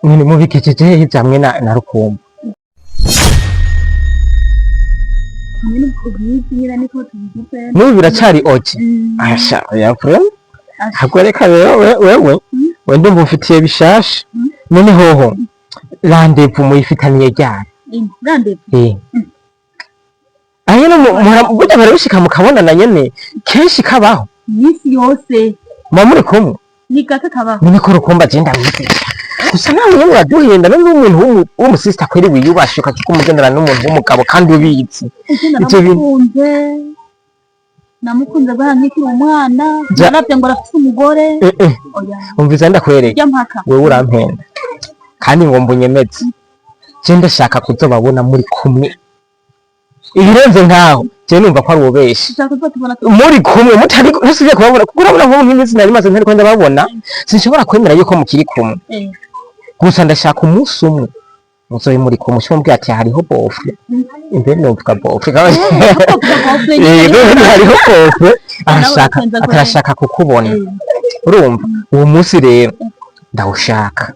Nyine mubigejeje hehe hamwe na Rukumbu? Nyine ubwo bwiza nyine niko tubivuze. N'ubu biracari oki? Asha ya vraiment. Ahubwo reka rero wewe we ndumva ufitiye bishasha. None hoho rendez-vous muyifitaniye ryari? Rendez-vous? Eh. Aho nyene burya barabishika mukabonana nyene kenshi kabaho? Iminsi yose. Muba muri kumwe? Ni gake kabaho. None ko Rukumba je ndamwizera gusa, nawe nyene uraduhenda. None umuntu w'umusista kweri wiyubashe ukaza kumugendana n'umuntu w'umugabo kandi ubizi? Ugenda. Ivyo bintu- Namukunze, namukunze guhera nkikiri umwana. Naravye ngo arafise umugore. Eh, eh. Oya. Umviza ndakwereka. Jya mpaka. Wewe urampenda kandi ngo mbunyemeze. Je ndashaka kuzobabona muri kumwe. Ibirenze nkaho je numva ko ari ububeshi. Ushaka kuzotubona? Muri kumwe mutari, ntusigaye kubabona, kuko urabona nko nk'iminsi nari maze ntariko ndababona, sinshobora kwemera yuko mukiri kumwe. Gusa ndashaka umunsi umwe muzobe muri kumwe, ushobora ati hariho beau-frère imbere, novuga beau-frère, hariho beau-frère arashaka, atarashaka kukubona. Urumva uwo munsi rero ndawushaka,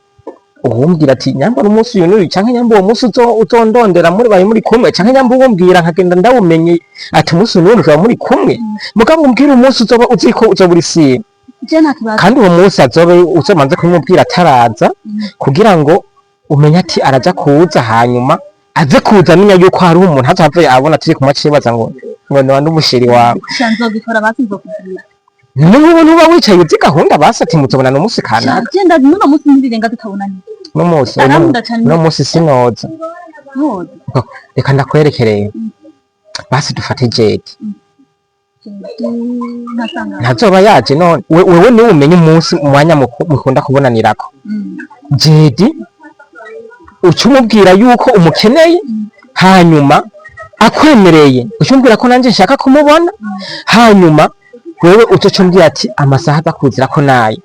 uwumbwira ati nyamba n'umunsi uyu n'uyu, canke nyamba uwo munsi uzondondera muri bari muri kumwe, canke nyamba uwumbwira nkagenda ndawumenye ati umunsi uyu n'uyu muzaba muri kumwe. Mugabo umbwira umunsi uzoba uziko uzoba uri sire. Je nta kibazo. Kandi uwo munsi azobe uzomanze kumubwira ataraza, kugira ngo umenye ati araja kuza, hanyuma aze kuza amenya yuko hariho umuntu azohave abona turi kumwe acibaza ngo noba n'umusheri wawe. Sha, nzobikora basi, nzokubwira. N'ubu nuba wicaye uzi gahunda basi ati muzobonana umunsi kanaka. Je ndazi n'uno munsi ntibirenga tutabonanye. No munsi Arankunda cane. No munsi sinoza. Ntoza. Reka ndakwerekereye basi, dufate jeudi. Ntasanga. Ntazoba yaje none wewe niwe umenye umunsi umwanya mukunda kubonanirako. Jeudi uca umubwira yuko umukeneye, hanyuma akwemereye uca umubwira ko nanjye nshaka kumubona, hanyuma wewe uca umbwira ati amasaha azakuzira ko nayo,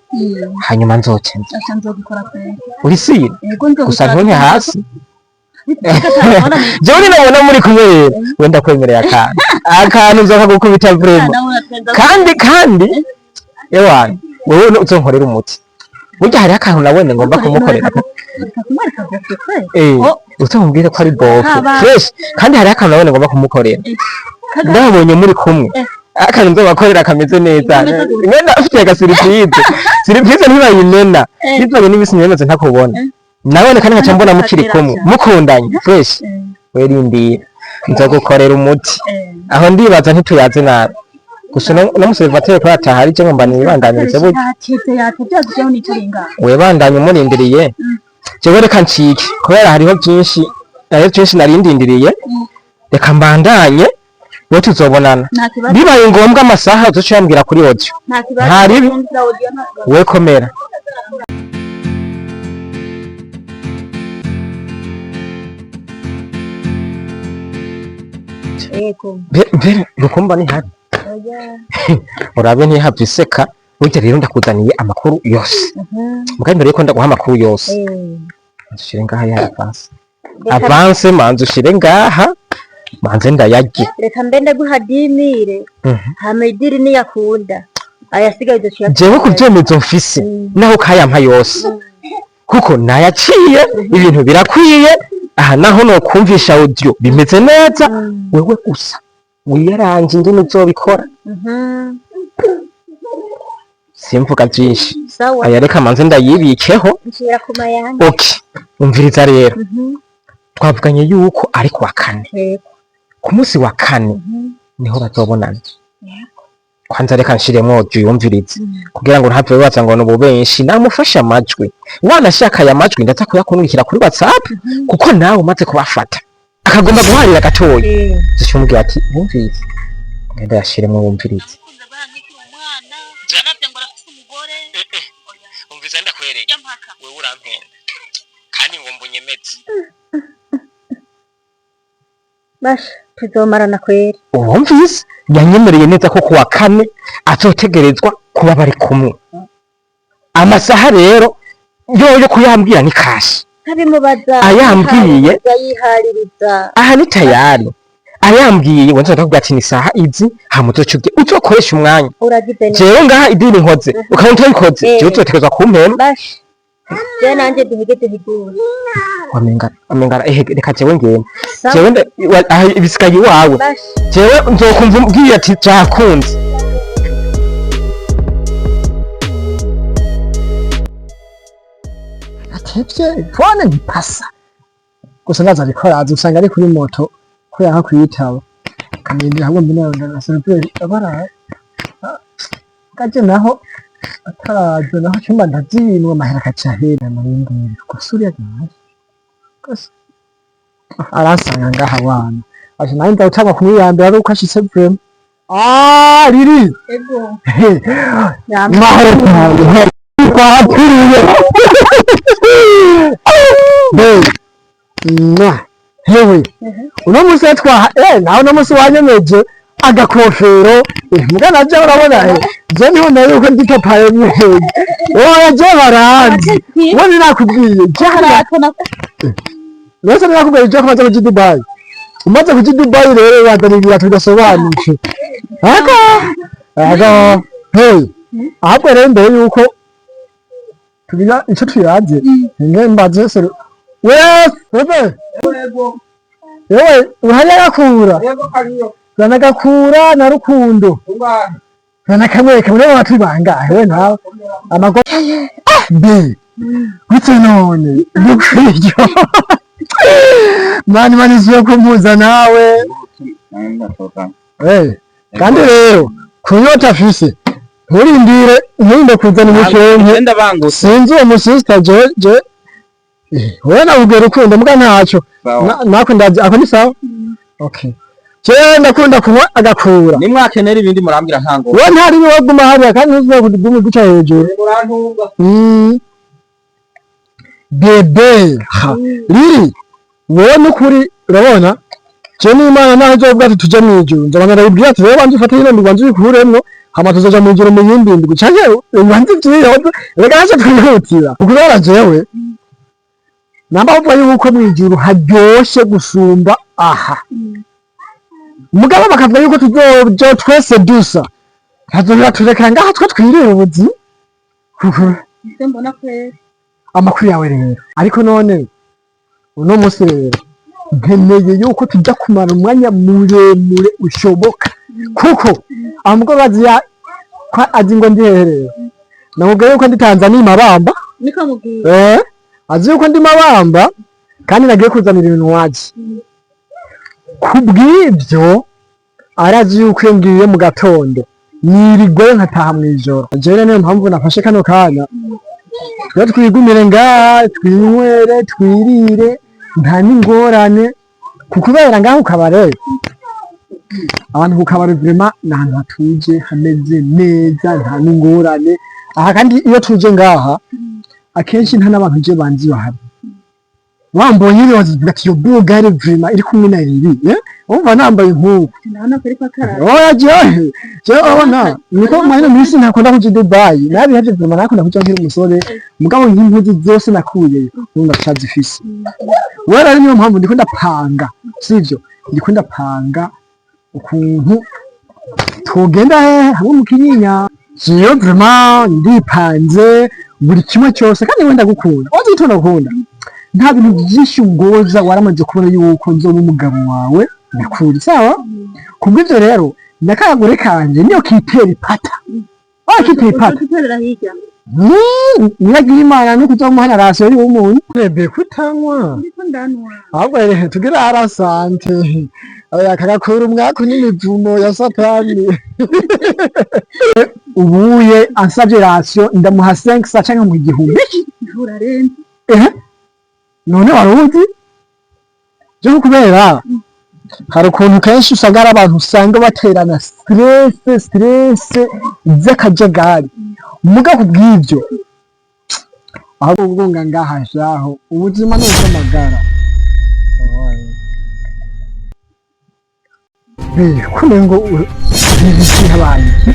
hanyuma nzoce nza. Asha, nzobikora pe. Uri sire? Yego, nzobikora. Gusa ntunye hasi. Tutabonanye. Jewe ninabona muri kumwe rero, wenda kwemereye akantu nzoka gukubita vraiment. Kandi ewana wewe uzonkorera umuti. Burya hariho akantu nabone ngomba kumukorera. Reka kumwereka beau-frère. Eh. Oh. Uzomubwire ko ari beau-frère. Haba. Fresh. Kandi hariho akantu nabone ngomba kumukorera ndabonye muri kumwe. Akantu nzobakorera kameze neza. Kameze gute? Mwenda afite aga surprise, surprise ntibayimena. Bivanye n'imisi nyemaze ntakubona. Nabone kandi nkaca mbona mukiri kumwe mukundanye fresh. Werindira nzogukorera umuti. Aho ndibaza ntituyaze nabi gusa no muserivateri ko atahari je ngomba nibandanirize burya. Yateze, yateze, yazijeho nicare ngaha. Webandanye umurindiriye. Jewe reka ncike kubera hariho byinshi narindindiriye. Reka mbandanye, we tuzobonana. Nta kibazo. Bibaye ngombwa amasaha uzoca uyambwira kuri audio. Nta kibazo. Nta ribi. Nta audio, nta kibazo. We komera. Yego. Mbere Rukumba ntihari? Oya. Urabe ntihave iseka. Burya rero ndakuzaniye amakuru yose. Mugabo mbere yuko ndaguha amakuru yose, manza ushire ngaha ya avance. Avance manza ushire ngaha, manze ndayarye. Reka mbe ndaguha 10 000. Hama idiri niyakunda ayasigaye uzoca. Jewe ku vyemezo mfise, naho kayampa yose, kuko nayaciye ibintu birakwiye. Aha naho nokumvisha audio bimeze neza. Wewe gusa wiyaranje ingene uzobikora. Simvuga vyinshi. Sawa. Aya reka manze ndayibikeho. Nshira ku mayanga. Okay, umviriza rero. Twavuganye yuko ari kuwa kane. Ku munsi wa kane niho bazobonana. Kwanza reka nshiremwo audio yumvirize kugira ngo ntapfe bibaza ngo ni ububenshi. Namufashe amajwi, wanashaka aya majwi ndaza kuyakunurikira kuri WhatsApp, kuko nawe umaze kubafata akagomba guharira gatoya, zica umubwira ati wumvirize, ngenda yashiremwo wumvirize. Umviza ndakwereka, wewe urampenda kandi ngo mbunyemeze. Basha, tuzomarana kweri. Uwumvise yanyemereye neza ko kuwa kane azotegerezwa kuba bari kumwe. Amasaha rero yoyo kuyambwira ni kashi. Nkabimubaza. Ayambwiye. Yihaririza. Aha ni tayari ayambwiye, ngo nzoza kuvuga ati ni saha izi, hama uzoca uzokoresha umwanya. Uragize neza. Jewe ngaha idini nkoze ukaba utabikoze, jewe uzotegerezwa kumpemba. Basha. Je nanje duhege duhigure. Wamenga ehe, reka jewe ngende. Sawa. Jewe aha ibisigaye iwawe. Bashi. Jewe nzokumva umbwiye ati byakunze. Atevye phone ntipasa gusa, ndaza ariko araza, usanga ari kuri moto ko yanka kuyitaba, kamindira ahubwo mbona na seriveri abara gaje naho ataraza naho cyumba ndazinwa amahera akaca ahera narindira gusa uriya gaje gusa aransanga ngaha wana aje nawe ndawutanga kumwiyambira ari uko ashitse vraiment. Ah, riri. Ego. Mahoro cyane, twapfiriye. Be mwa hewe, uno munsi twa nawe uno munsi wanyemeje agakofero, mbwa naje urabona, je niho nayo uko ndi papa yemeje, oya je baranzi ubundi nakubwiye je hariya Nese nakubwiye je kumaze kuja i Dubai, umaze kuja i Dubai rero wazana ibirato bidasobanutse. Aka aga hey, ahubwo rero mbere yuko tugira ico tuyaze, nge mbaze sero we bebe yewe uhari agakura zanagakura na Rukundo zana kamwe kamwe watu bangahe we nawe amago be gute none dukwiyo mani mani siyo kumpuza nawe. Kandi rero kunyota afise nturindire, nturinde kuzana umukenke. Ndabangutse. Sinzi uwo musista je wewe nakubwira urukundo mbwa ntacyo. Nako ndazi ako ni sawa, okay, je ndakunda kunywa agakura. Nimwakenera ibindi murambwira ntango. Wewe ntari waguma hariya kandi ntuzoguma guca hejuru. Murantunga. Bebe ha riri wowe nukuri urabona je n'Imana naho izovuga ati tuje mw'ijuru, nzobana ndabibwira ati rero banza ufate ino ndwi, banza uyikuremwo, hama tuzoja mw'ijuru mu yindi ndwi canke ubanze ivyihoze, reka naco twihutira ukubera jewe namba bavuga yuko mw'ijuru haryoshe gusumba aha, mugabo bakavuga yuko tuzoja twese dusa, hazobira tureka ngaha twe twirira ubuzima kuko Ese mbona kweri. Amakuru yawe rero, ariko none uno munsi rero nkeneye yuko tujya kumara umwanya muremure ushoboka, kuko ahubwo azi ya ko azi ngo ndi hehe. Rero namubwiye yuko ndi Tanzania Mabamba. Niko mubwiye. Azi yuko ndi Mabamba kandi nagiye kuzanira ibintu waje kubw'ibyo, arazi yuko iyo ngiye mu gatondo nirigwayo nkataha mw'ijoro. Jewe niyo mpamvu nafashe kano kanya twe twigumire ngaha, twinywere, twirire, nta n'ingorane, kukubera ngaho ukabare abantu ku kabare vraiment ni ahantu hatuje hameze neza, nta n'ingorane aha. Kandi iyo tuje ngaha akenshi nta n'abantu je banzi bahari, wambonye bibaza ati iyo bugari vraiment iri kumwe na riri, wumva nambaye nk'uku. Ndabona ko ariko akaraba. Oya, jewe urabona niko mwene minsi ntakunda kuja i Dubai, nabihevye vraiment, nakunda kuja nkiri umusore, mugabo nk'impuzu zose nakuyeyo ubu ndacazifise. Wewe rero niyo mpamvu ndiko ndapanga, sivyo, ndiko ndapanga ukuntu tugenda hehe hamwe mu Kinyinya. Jewe vraiment ndipanze buri kimwe cyose, kandi wenda gukunda wazi gitondo gukunda, nta bintu byinshi ungoza, waramaze kubona yuko nzoba umugabo wawe nyakuri, sawa? Kubw'ivyo rero nakagore kanje niyo kitera ipata, wa kitera ipata. Uzoterera hirya. Niragira Imana no kuzomuha na ration y'umuntu bebe kutanywa. Ndiko ndanwa. Ahubwo rero tugira arasante oya kagakura umwaku n'imivumo ya Satani. Ubuye ansavye ration ndamuha 5 sa canke mu 1000. Urarenze. Ehe, none wari uzi je kubera hari ukuntu kenshi usanga ari abantu usanga baterana stress z'akajagari, muga kubw'ibyo ahubwo ubwunga ngaha shaho ubuzima ni ubw'amagara. Kune ngo ibiki habaye iki?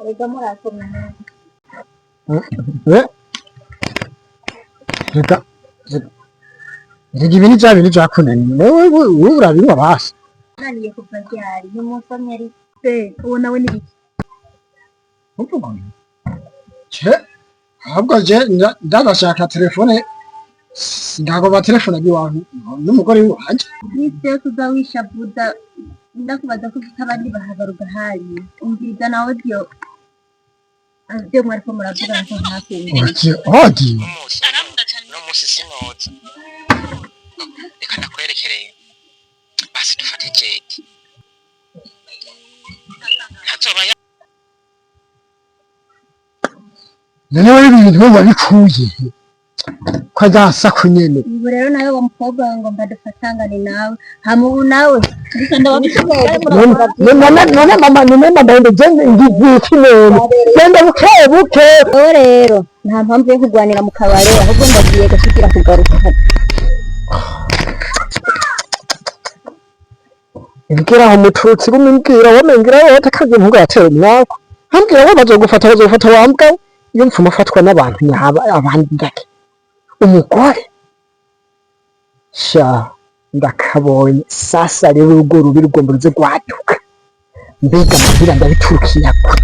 Erega murakomeye. Reka reka ibi ni bya bintu byakunaniye wowe, wowe urabinywa basi. Naniye kuva ryari? Ntumusomye ariko. Se uwo nawe ni iki? Uvuga ngo je ahubwo je ndagashaka telefone, ndagomba telefone agiwanyu n'umugore wanje. Iminsi yose uza wishavuza, ndakubaza ko ufite abandi bahagaruka hari umviriza nawe byo byo mwariko muravugana ko ntakumva. Audio, audio. Uno munsi sinoza, reka ndakwerekereye. Basi dufate jeudi ntazoba. None wewe ibi bintu wabikuye he? Ko azasaku nyene. Ubu rero nawe wa mukobwa wawe ngo mbadufatangane nawe, hama ubu nawe None mama, none mama, nje ngiziki none? Genda buke buke. Wowe rero nta mpamvu yo kurwanira mu kabare, ahubwo ndagiye gusubira kugaruka. Mbwira aho mututsi gumimbwira wamengira wowe atakaje umuhungu yatera umwaku ambwira we bazogufata, bazogufata wambwa. Iyo mfuma afatwa n'abantu nyaba abandi ndake umugore sha ndakabonye. Sasa rero urugo rubi rugomba ruze rwaduka. Mbega amahira ndabiturukiya gute?